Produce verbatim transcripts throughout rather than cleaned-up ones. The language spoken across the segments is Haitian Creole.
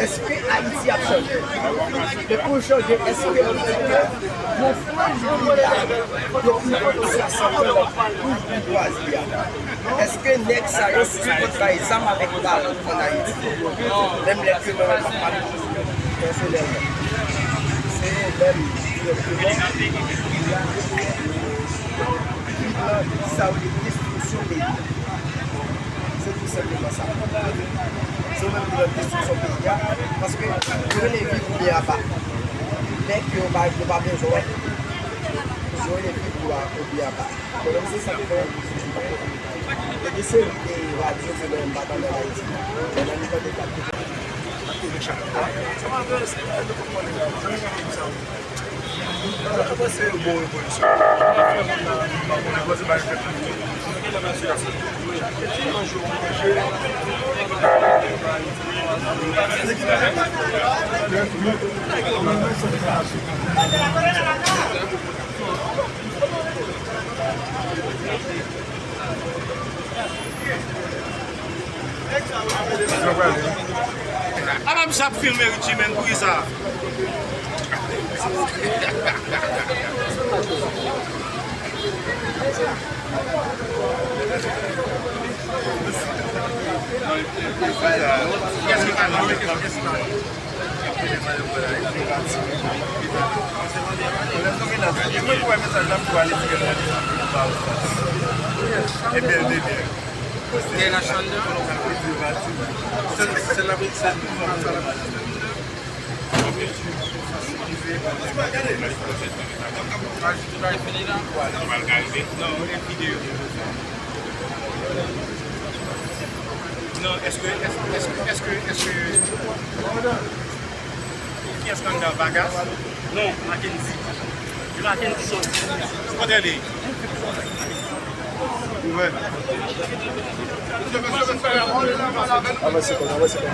Èske Ayiti ap chanje? Men pou l chanje, èske nou di ke yon franj peyi a, yo pito sou sèten nan kouvri kwazi a? Èske nèg sa yo sipoze bay zam avèk bal ann Ayiti? Menm lè ke mwen menm m ap pale pèsonèlman. Se yo menm dirèkteman ki nan sa yo rele destriksyon peyi. Se tou senpleman sa. Se yo menm ki nan destriksyon peyi a, paske yo rele viv oubyen aba. Nèg yo pa, yo pa bezwen wè. Yo rele viv oubyen aba. Bon, donk, se sa k fè, gen de seri de radyo ke mwen menm m pa tande ann Ayiti. Mwen menm m tande kat. Apa misye ap filme Richie, menm, poukisa? Kiyès ki pale? Non, èske, èske, èske, èske, èske, kiyès ki anndan? Vargas? Non, Mackendy. Mackendy sòti. Kote li? Avanse kò, avanse kò.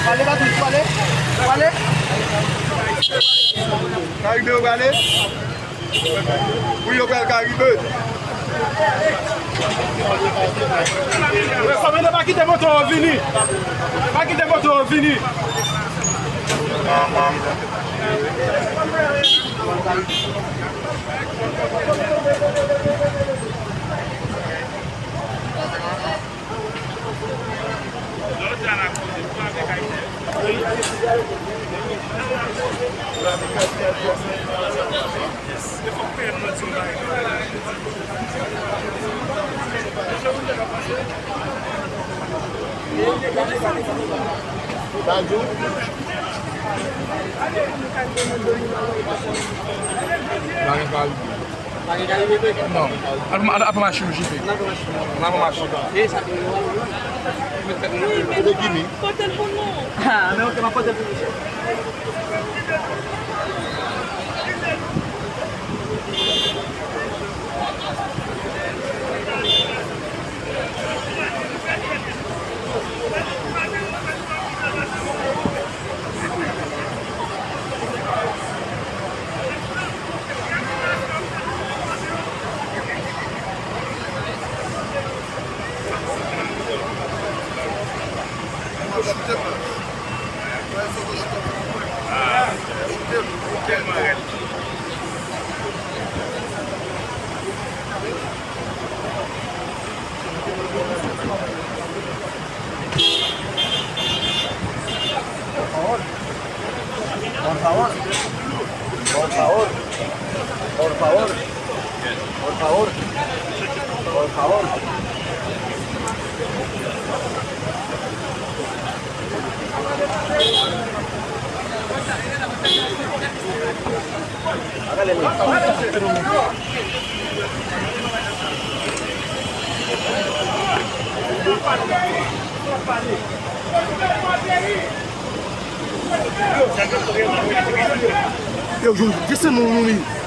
Pale, Patrice, pale. Pale. Karibe, w pale. Wi, yo pral Karibe. Kòmandan, pa kite moto yo vini. Pa kite moto yo vini. Pa gen kal. Pa gen kal, vre? Non. Al, al, al pran machin ou, J P. N al pran machin. N al pran machin. E sa ke yo. Kote Kimi? Pote l pou nou. Ha, men oke, m ap pote l pou misye. Pòtpawòl. Pòtpawòl. Pòtpawòl. Pòtpawòl. Pòtpawòl. Pòtpawòl. Yo, yo, desann nou, nou, wi.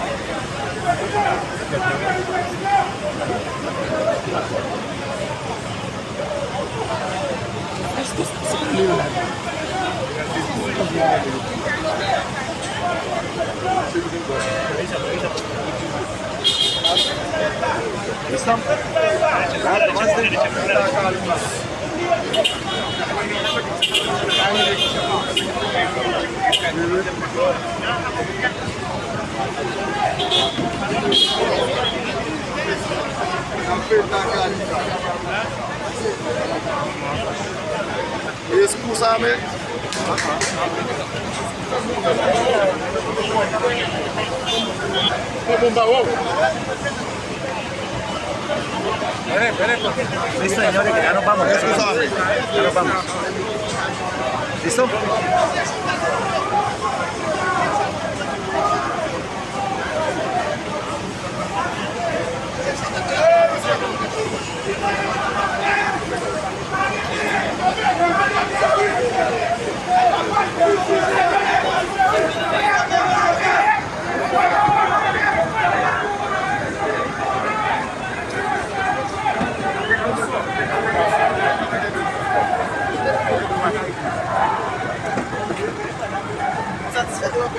Eskou sa, men. Eskou sa, men. Satisfè de w?